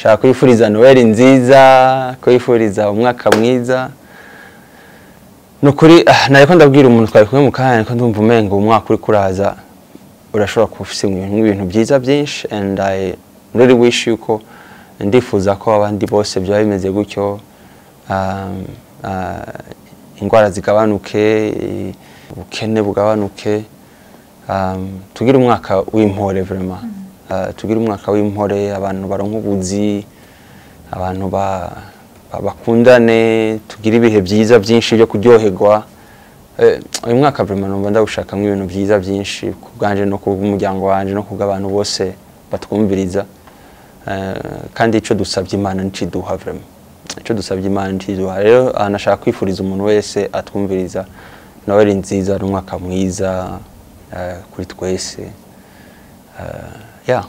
Nshaka kwifuriza Noel nziza, kwifuriza umwaka mwiza. Nukuri nariko ndabwira umuntu twari kumwe mu kanya, ariko ndumva umengo umwaka uri kuraza urashobora kuba ufise ibintu byiza byinshi, and I really wish yuko, ndifuza ko abandi bose byaba bimeze gutyo, ingwara zigabanuke, ubukene bugabanuke, tugire umwaka w'impore vraiment. Tugire umwaka w'impore, abantu baronka ubuzi, abantu bakundane, tugire ibihe byiza byinshi byo kuryoherwa. Uyu mwaka vraiment numva ndawushakamwo ibintu byiza byinshi ku bwanje no ku bw'umuryango wanje no ku bw'abantu bose batwumviriza. Kandi ico dusabye Imana niciduha vraiment, ico dusabye Imana niciduha. Rero nashaka kwifuriza umuntu wese atwumviriza Noel nziza n'umwaka mwiza kuri twese. Yeah.